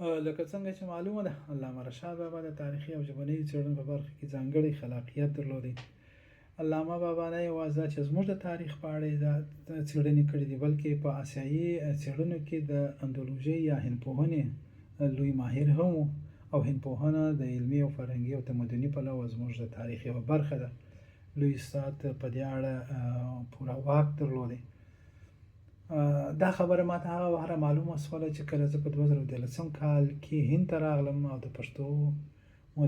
لکه څنګه چې معلومه ده، علامه رشاد بابا د تاریخي او ژبنیو څېړنو په برخه کې ځانګړی خلاقیت درلودی. علامه بابا نه یوازې دا چې زموږ د تاریخ په اړه یې دا څېړنې کړې دي، بلکې په اسیایي څېړنو کې د اندولوژۍ یا هندپوهنې لوی ماهر هم و او هندپوهنه د علمي او فرهنګي او تمدني پلوه زموږ د تاریخ یوه برخه ده. لوی استاد په دې اړه پوره واک درلودی. دا خبره ماته هغه وخت را معلومه سوله چې کله زه په 2013 کال کې هند ته راغلم او د پښتو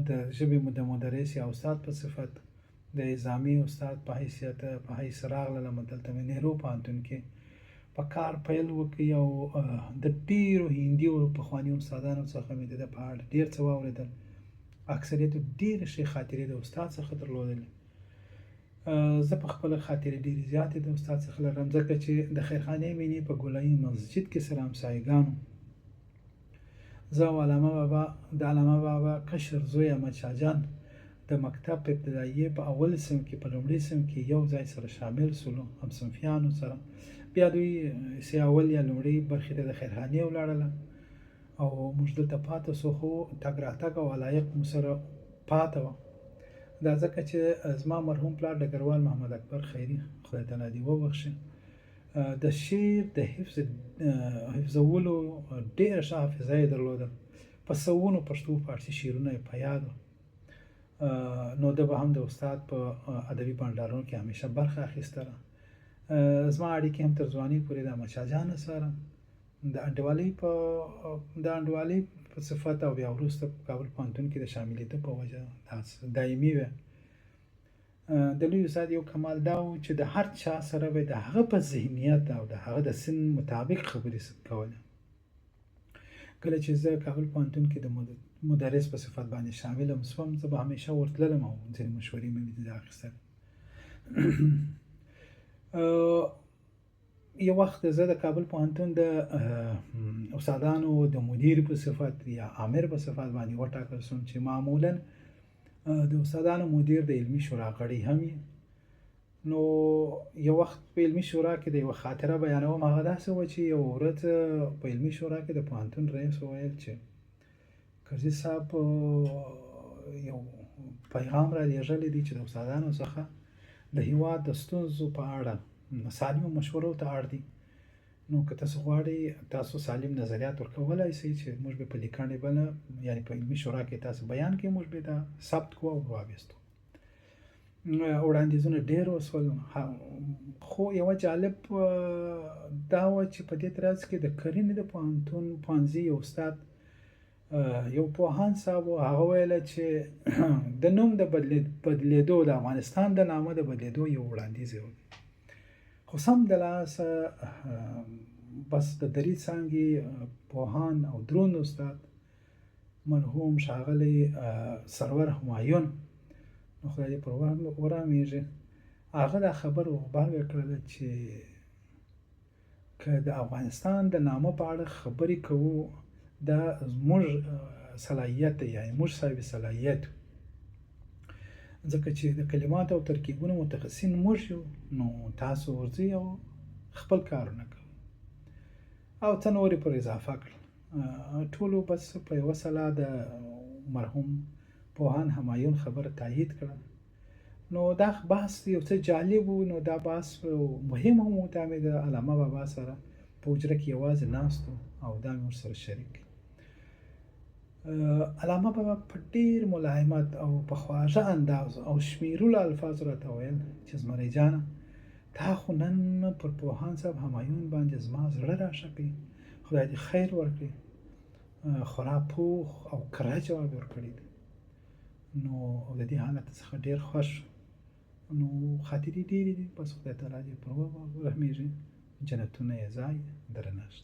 د ژبې د مدرس یا استاد په صفت، د اعزامي استاد په حیث راغلم. دلته مې نهرو پوهنتون کې په کار پیل وکړ او د ډېرو هندي او پخواني استادانو څخه مې د ده په اړه ډېر څه واورېدل. اکثریتو ډېرې ښې خاطرې د استاد څخه درلودلې. زه په خپله خاطرې ډېرې زیاتې د استاد څخه لرم، ځکه چې د خیرخانې مینې په ګولایي مسجد کې سره همسایګانو، زه او علامه بابا. د علامه بابا کشر زوی احمد شاه جان د مکتب په ابتداییه په اول صنف کې، په لومړي صنف کې یو ځای سره شامل سولو، همصنفیانو سره. بیا دوی سه اول یا لومړۍ برخې ته د خیرخانې ولاړله او موږ دلته پاته سو، خو تګ راتګ او علایق مو سره پاته وه. دا ځکه چې زما مرحوم پلار ډګروال محمد اکبر خیري، خدای تعالی دې وبخښي، د شعر د حفظولو ډېره ښه حافظه یې درلوده. په سوونو پښتو فارسي شعرونه یې په یاد. نو ده به هم د استاد په ادبي بنډارونو کې همیشه برخه اخیستله. زما اړیکې هم تر ځوانۍ پورې د احمد شاه جان سره د انډیوالۍ په صفت او بیا وروسته په کابل پوهنتون کې د شاملېدو په وجه دایمي وه. د لوی استاد یو کمال دا و چې د هر چا سره به د هغه په ذهنیت او د هغه د سن مطابق خبرې کولې. کله چې زه کابل پوهنتون کې د مدرس په صفت باندې شامل هم سوم، زه به همیشه ورتللم او ځینې مشورې مې ترې اخیستلې. یو وخت زه د کابل پوهنتون د استادانو د مدیر په صفت یا آمر په صفت باندې وټاکل شوم، چې معمولا د استادانو مدیر د علمي شورا غړی هم وي. نو یو وخت په علمي شورا کې د یوه خاطره بیانوم. هغه داسې وه چې یو ورځ په علمي شورا کې د پوهنتون رئیس وویل چې کرزي صاحب یو پیغام را لیږلی دی چې د استادانو څخه د هیواد د ستونزو په اړه سالمو مشورو ته اړ دي، نو که تاسو غواړئ، تاسو سالم نظریات ورکولای شئ چې موږ به په لیکنې بله، یعنی په علمي شورا کې تاسو بیان کړئ، موږ به دا ثبت کوو او واویستو. وړاندیزونه ډېر وسول، خو یوه جالب دا وه چې په دې ترڅ کې د کرنې د پوهنتون پوهنځي یو استاد، یو پوهاند صاحب، هغه ویل چې د نوم د بدلېدو، د افغانستان د نامه د بدلېدو یو وړاندیز یې وکړ. خو سمدلاسه بس د دري څانګې پوهاند او دروند استاد مرحوم ښاغلی سرور همایون، نو خدای دې پر ورحمېږي، هغه دا خبره غبرګه کړله چې که د افغانستان د نامه په اړه خبرې کوو، دا زموږ صلاحیت دی، یعنی موږ صاحب صلاحیت، ځکه چې د کلماتو او ترکیبونو متخصصین موږ یو، نو تاسو ورځئ او خپل کارونه کوئ. او څه نورې پر اضافه کړل. ټولو بس په یوه سلا د مرحوم پوهاند همایون خبره تایید کړه. نو دا بحث یو څه جالب و، نو دا بحث مهم هم و. دا مې د علامه بابا سره په حجره کې یوازې ناست او دا مې ورسره شریک. علامه بابا په ډیر ملایمت او په خواږه انداز او شمیرلو الفاظو راته ویل چې زمری جانه، تا خو نن پر پوهاند صاحب همایون باندې زما زړه راښه کړي، خدای دې خیر ورکړي، خورا پوخ او کره جواب ورکړی دی. نو د دې حالت څخه ډیر خوښ. نو خاطرې ډېرې دي، بس خدای تعالی دې پر ورحمېږي، جنتونه یې ځای، درنښت.